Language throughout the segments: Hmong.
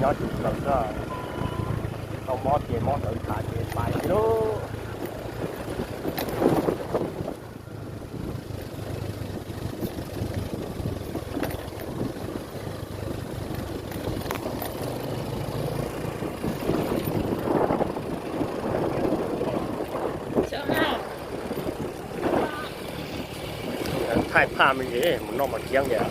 Nyob tsis tau xwb, tau mob ces mob tawv tshav ces pais xwb lauj. Thaij phaj me ntsis mus noj mas kiab tiag.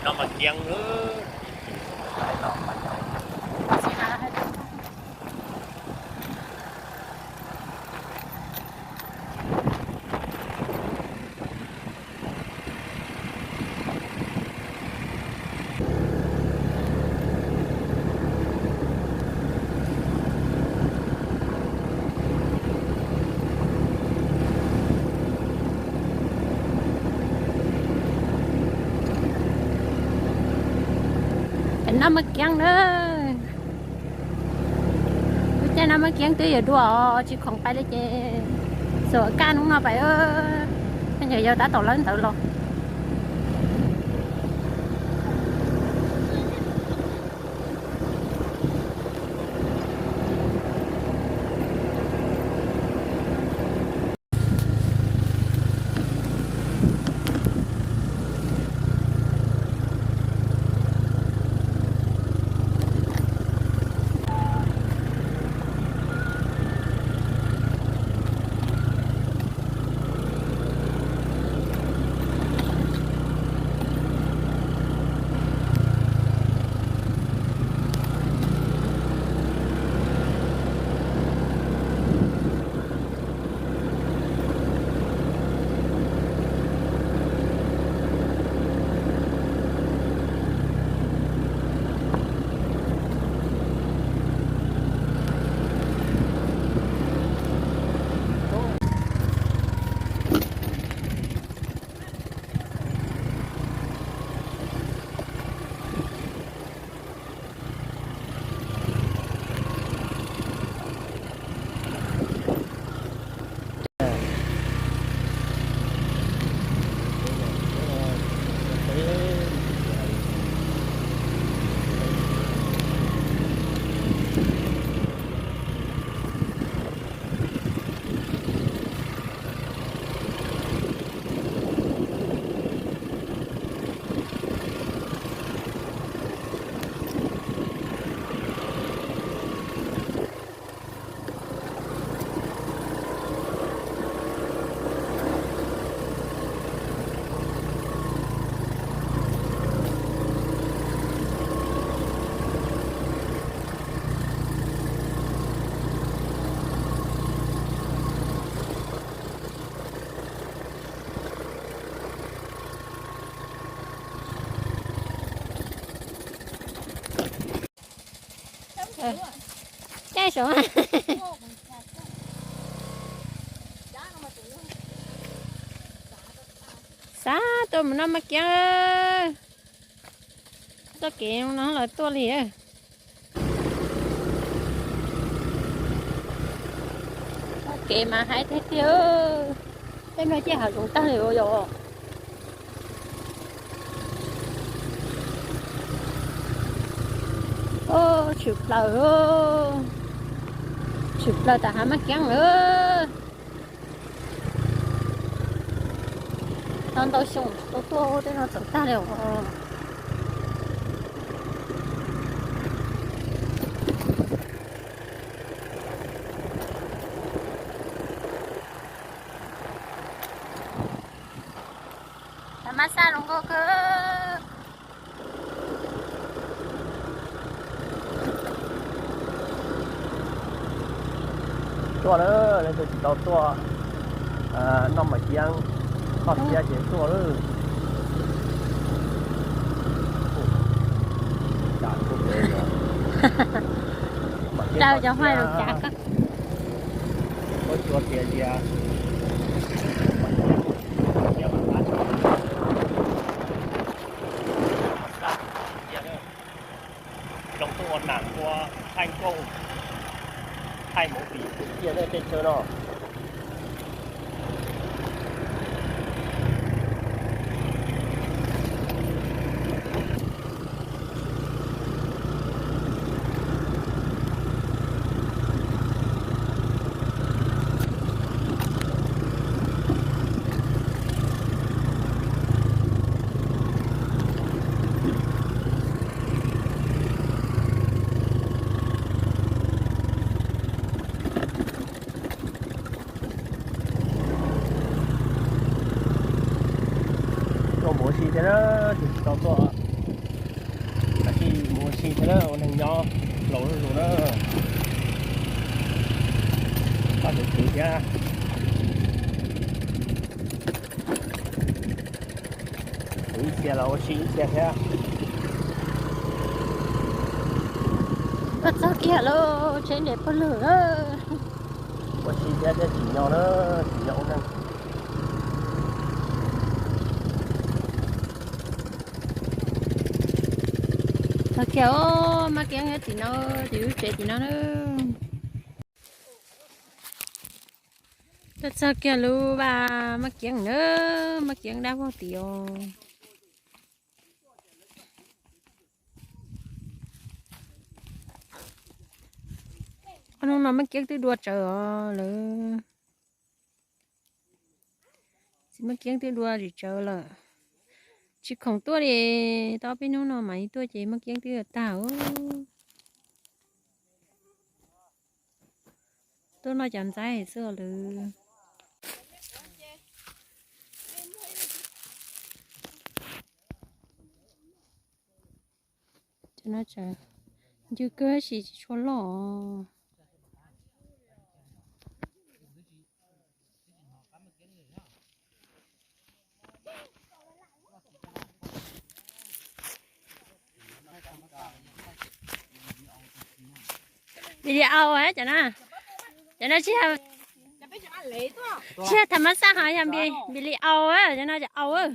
Noj mas kiab. Noj mas kiab na. Lub caij noj mas kiab twb yuav dua os, tsis khoom pais li ces xuas kaj hnub no pais. Tej nyuag yau tab tom lawb ntawd los. Caij saum. Xav tuaj mus noj mas kiab. Txoj kev no los tuaj li. Txoj kev mas haib tiag tiag. Tej no ciaj hav zoov tag li yom. Tshwm plaws, tshwm plaws tam hav mab kiab lawm. Tau ntau xyoo tau tuaj tej no txawm tag li os. Tam mab xaj zoo nkauj kawg. Tuaj lawm, leej twg tsis tau tuaj noj mas kiab, toj siab ces tuaj lawm. Raws cov huaj lus cas koj. Ua tsuas tias tias zoo tuaj ua nam ua thaij nkauj, thaij movie cia lawm tej chaw no. Tsis tau tuaj, tab sis mus ua si thiab na, ua neeg nyob laus zuj zus na. Paj tus twv thiab, tus ib txhia los ua si ib txhia thiab. Tuaj txog kiag lawm, tsheb nres pawg lug lawm. Ua si thiab thiab tsim nyog na, tsim nyog ua neeg. Txog kiag, Mab Kiab nyob tim no, tim lub tsev tim no na. Tuaj txog kiag lub vaj Mab Kiab na, Mab Kiab dab vog tim os. Ob hnub no Mab Kiab twb dua tsawv os lawm. Txiv Mab Kiab twb dua tsis tsawv lawm. Tsis khoom tuaj li, tau peb hnub no mas tuaj ces Mab Kiab twb tag. Tuaj noj cov ntxaib xwb lawm. Cov no ncw kawg sis tsis tshua loj. Npis lis aus cov no, cov no tsis, tsis yog tham mas xaj ho yog npis lis aus, cov no cov aus.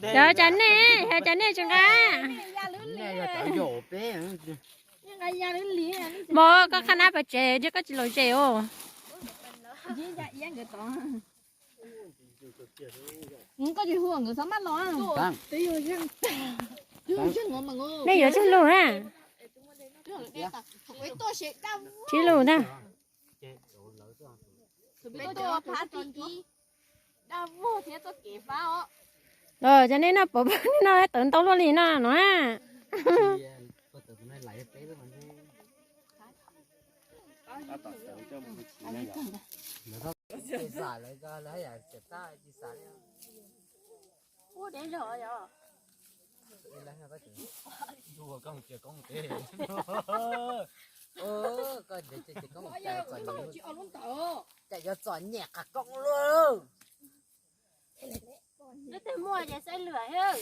Cov cov nej, yog cov nej tsis nqa. Mos, koj qhab nab pov tseg thiab koj tsis los ze os. Nej yuav tsawg lus na? Tsib lus ntag. Los cov nej noj pov, nej noj tawv ntau luaj li no no. Cas yuav txom nyem qas koob luaj. Lub twg muaj ces xaib lwm thiab.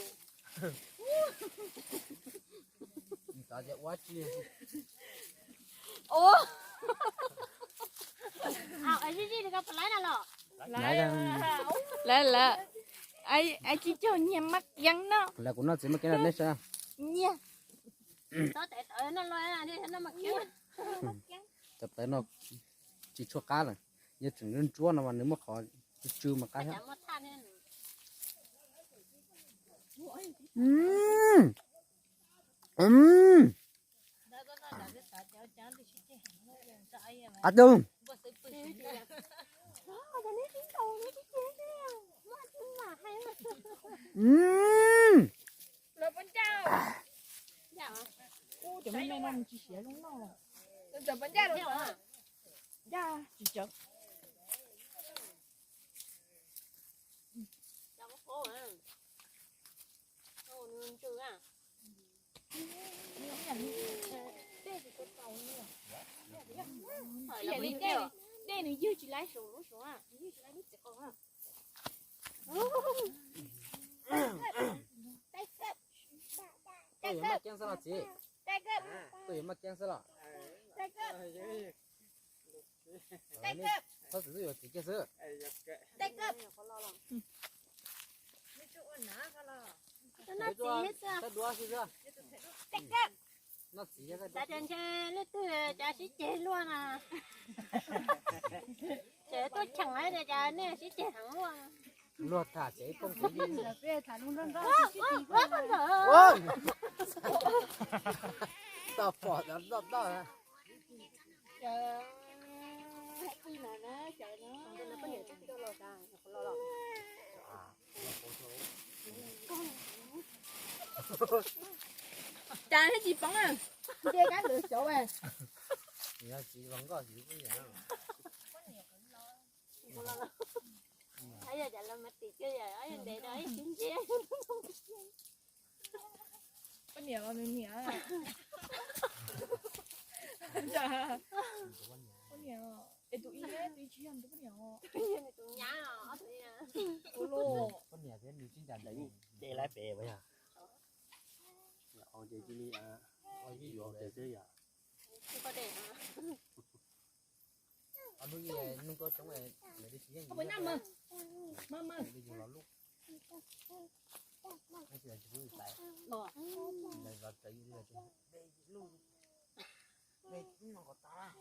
Ua tsi? Zij zij li koj pom laib na los? Lawv, lawv, tsis caug nyiag Mab Kiab no. Lawv kuv noj txiv Mab Kiab no nej saib. Nyiag. Tov tes tawv noj los noj Mab Kiab. Cov tawv no tsis tshua qab lawm, yog tseem ntsuab no mas nws muaj qhov tsw tsw mas qab thiab. Qab dub. Dej nws ywg tsis laib saum lub saud, nws ywg tsis laib lub txiv qau. Koj yuav Mab Kiab xwb los txiv? Koj yuav Mab Kiab xwb los? Txhob txwm xwb, yuav txiv kiag xwb. Noj txiv thiab. Cas ntshe leej twg cas sib ceg luaj na. Ces tuaj cheem tias cas nej sib ceg heev luaj. Luag tham ces ib phooj kev li. Tau pom cov noj noj na. Cas thiaj tsis poob na. Nce kab lawv xyov. Yog tsis los nkoj tsis poob yam. Yog cas los mas tim kiag yam ntev no ib sib ntsiab. Poj niam los nws niam. Poj niam es tus ib, tus ib tsis yog tus poj niam os. Tus nyab os, tus nyab. Ua luaj. Poj niam thiab nws sib ncaim ntawd de lawm pem yog. Ces cia li yuav pem xwb yom. Ob lub ib nub koj coob, lawv twb tsis yeej. Lawv yus los lub, tsis pub yus xaiv. Lawv los txawv yus li lub, no kom tas.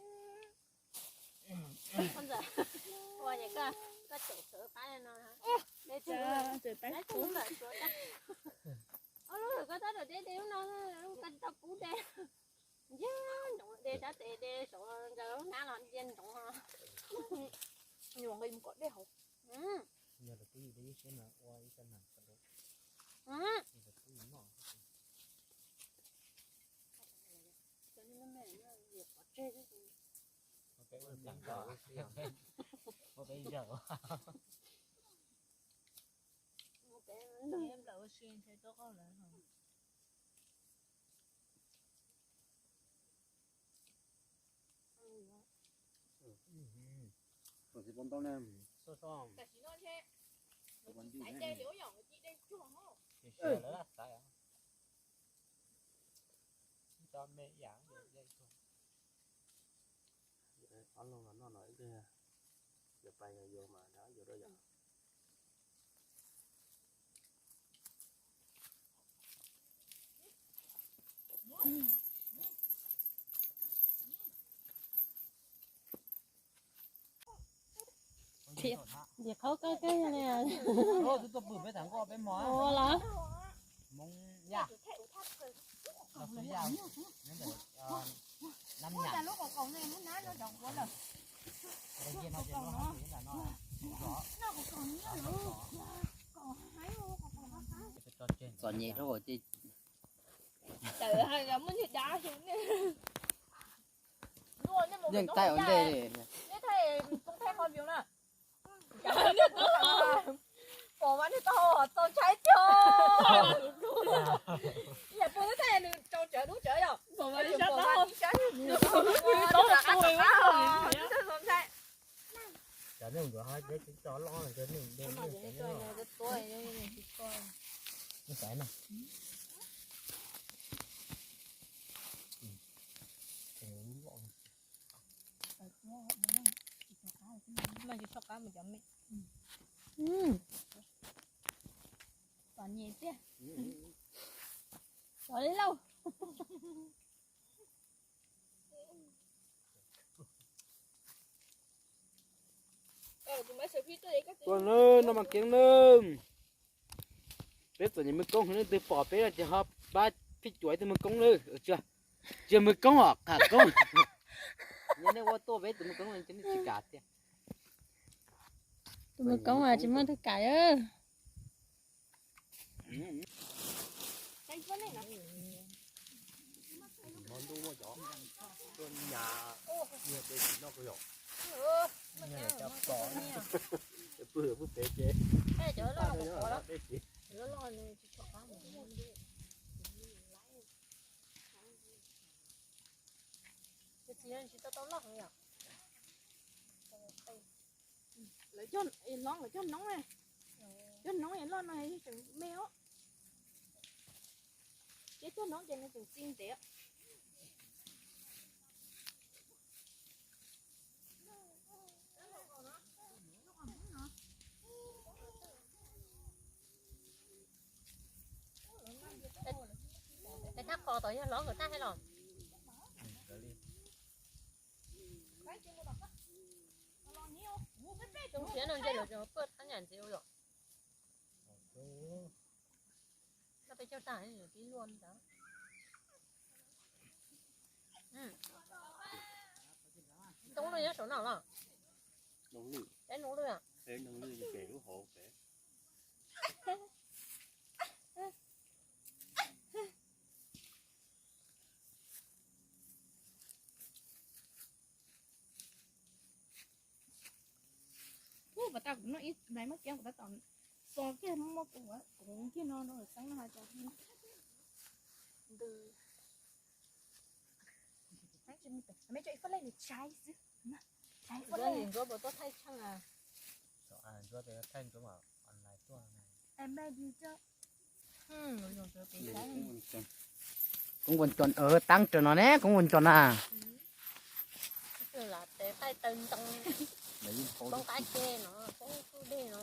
Ua ces koj, koj tseem sawv qab li no. Dej tsis, dej tsis lawm suav tag. Ob lub koj tab tom deb deb lub no, koj tsis tau pub dej. Ntsia ntsoov dej sab tes, dej saum nkaus lub hnab los ntsia ntsoov. Nyuam nqis mus kom dej hauv. Yog lawv pub yus dej ib siab mas ua ib xab nam tau. Yog lawv pub yus noj. Ua peb ib zaug. Ua peb ib zaug. Tam sim no ces lawv xaiv os. Tso me ib yam, ob leeg los noj no ib pliag, yuav pais yuav mas yuav dua yom. Yim qhaub koj koj li. Ua los. Txom nyem rau ces yeej taij ua ntej li. Pom mas nws tau txaus ntshai tiag. Yam pus twb thaij nws tau tsawv dub tsawv yom. Txaus ntshai. Cov nej nkawd ho deb tsis tso loj, cov nej de nej xaiv na. Mas tsis tshua qab mus cov me. Txom nyem tiag. Txom li lauj. Tuaj nawb, noj mas keeb nawb. Peb txom nyem Hmoob Koob, leej twg pom peb no ces ho pab phij cuam ib tug Hmoob Koob nawb. Tsis yog Hmoob Koob os, Qham Koob. Yog nej ua tuaj peb tus Hmoob Koob no ces nej tsis kam tiag. Tus Hmoob Koob tsis muaj tug kam. Lawv cog, lawv cog noob, cog noob es loj no tseem me os. Ces cog noob ces nws tseem txi ntev. Peb thaj qos tom yog hlob nkawd thaj thiab los? Zoo siab no ntshe lawv tseem tuaj thab nyam ntxiv ua yom. Koj peb coj tag pib luaj ntawd. Toob lwj nyob saum no los? Peb noob lwj. Ub, Kuv tau kuv noj ib nplais muab kiag kuv tab tom txo kiag muab kuv kiag no rau xeeb no hais tias ntws. Mej tso ib fab lej nws tshaib xwb. Ntsuab puas tuaj thaij tsheej a? Ntsuab thaij ntsuab online tuaj. Koob Vuas Cos, taab raws no ne, Koob Vuas Cos na. Poob qab ke no, poob tub dej no.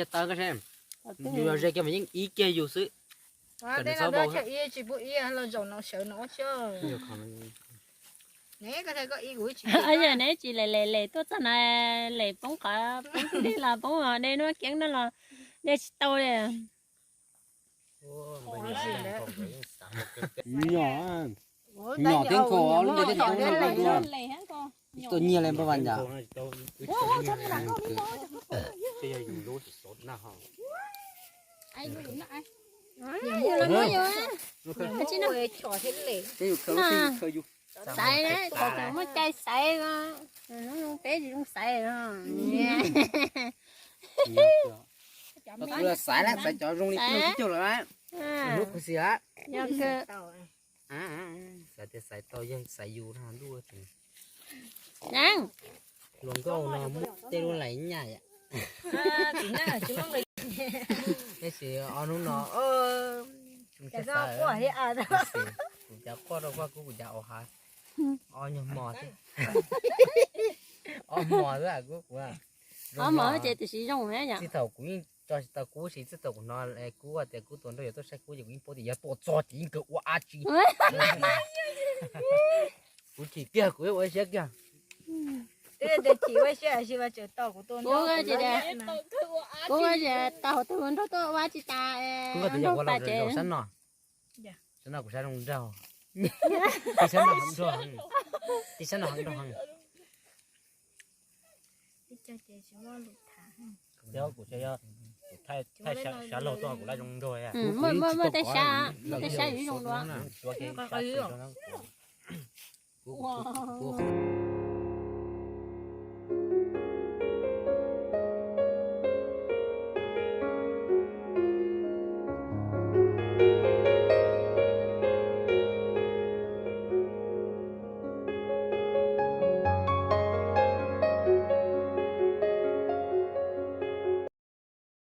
Yus yog ze kiag mas yeej ib kiag yus xwb. Tsis pub ib los zaum no sawv no. Yog neb tsis lem lem lem tuaj txog na, lem poob qhov poob dej los poob dej nuab keeb no los dej tsis tau li. Nyom, nyom thiab nkaus lub ntiaj teb tsis tau noj dua. Tuaj nyiag li npaj vas ntag. Xaiv, thaum muaj cai xaiv, peb tsis zoo xaiv. Xaiv lawm, xaiv cov zoo li tib cuag lawm. Hnub kuv xis a. Xaiv tias xaiv tau yeej xaiv yus no ntuj. Hluas nkauj no muaj tej lub lais nyaj yom. Tab sis ob hnub no kuv cav quaj rau koj kub kuv cav au hav. Ob nyuag mos thiab. Ob mos xwb kub kuv. Ob mos ces tiam sis zoo yom. Txij thaum kuv yeej tso tsis tau kub, txij thaum kuv hnov kub tias kub tua nroj yuav tuaj saib kub ces kuv yeej paub tias yog tua txog ces yeej kawg ua dab tsi. Kuv chim kiag kuv ua siab kiag. Twb tias chim ua siab, kuv tau tus nraug tuaj ua tsis tas. Kub tias yog ua los zaum sab no. Sab no kuv saib zoo nraug. Tib sab no heev nraug, tib sab no heev nraug heev. Kuv thaij sab laug tuaj kuv lab zoo nraug. Muaj, muaj tej sab, muaj tej sab yus zoo dua.